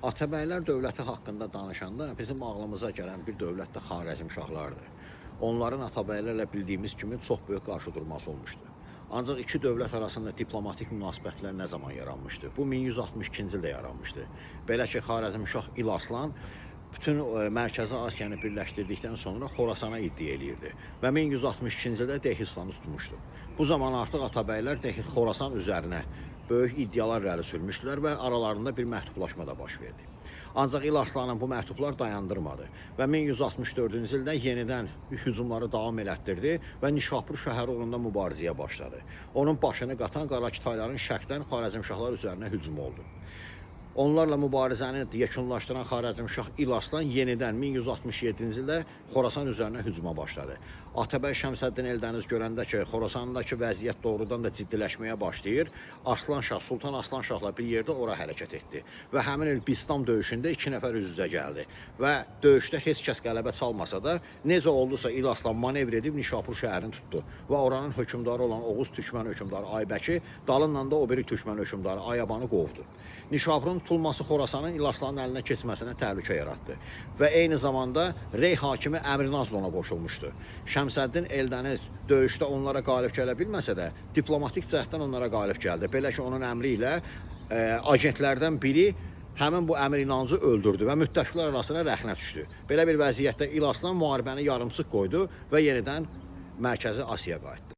Atabəylər dövləti haqqında danışanda bizim ağlımıza gələn bir dövlət də Xarəzmşahlardır. Onların Atabəylərlə bildiyimiz kimi çox böyük qarşıdurması olmuşdu. Ancaq iki dövlət arasında diplomatik münasibətlər nə zaman yaranmışdı? Bu 1162-ci ildə yaranmışdı. Belə ki, Xarəzmşah İl Aslan bütün Mərkəzi Asiyanı birləşdirdikdən sonra Xorasana iddia eləyirdi və 1162-ci ildə Dehistanı tutmuşdu. Bu zaman artıq Atabəylər Xorasan üzərinə böyük iddialar irəli sürmüşdülər və aralarında bir məktublaşma da baş verdi. Ancaq İl Arslanın bu məktublar dayandırmadı və 1164-cü ildə yenidən hücumları davam elətdirdi və Nişapur şəhəri uğrunda mübarizəyə başladı. Onun başını qatan Qarakitayların şərqdən Xarəzmşahlar üzərinə hücumu oldu. Onlarla mübarizəni yekunlaşdıran Xarəzmşah İl Aslan yenidən 1167-ci ildə Xorasan üzərinə hücuma başladı. Atabəy Şəmsəddin Eldəniz görəndə ki, Xorasandakı vəziyyət doğrudan da ciddiləşməyə başlayır, Arslan Şah, Sultan Aslan Şahla bir yerdə ora hərəkət etdi və həmin il Bistam döyüşündə iki nəfər üz-üzə gəldi və döyüşdə heç kəs qələbə çalmasa da necə oldusa İl Aslan manevr edib Nişapur şəhərini tutdu və oranın hökmdarı olan Oğuz türkmən hökmdarı Aybəki dalınla da o biri türkmən hökmdarı Ayabanı qovdu. Nişapurun tutulması Xorasanın İl Aslanın əlinə keçməsinə təhlükə yaratdı və eyni zamanda Rey hakimi Əmrinaz da ona qoşulmuşdu. Şəmsəddin Eldəniz döyüşdə onlara qalib gələ bilməsə də diplomatik cəhətdən onlara qalib gəldi. Belə ki, onun əmri ilə agentlərdən biri həmin bu Əmir İnancı öldürdü və müttəfiqlər arasına rəxnə düşdü. Belə bir vəziyyətdə İl Aslan müharibəni yarımçıq qoydu və yenidən Mərkəzi Asiyaya qayıtdı.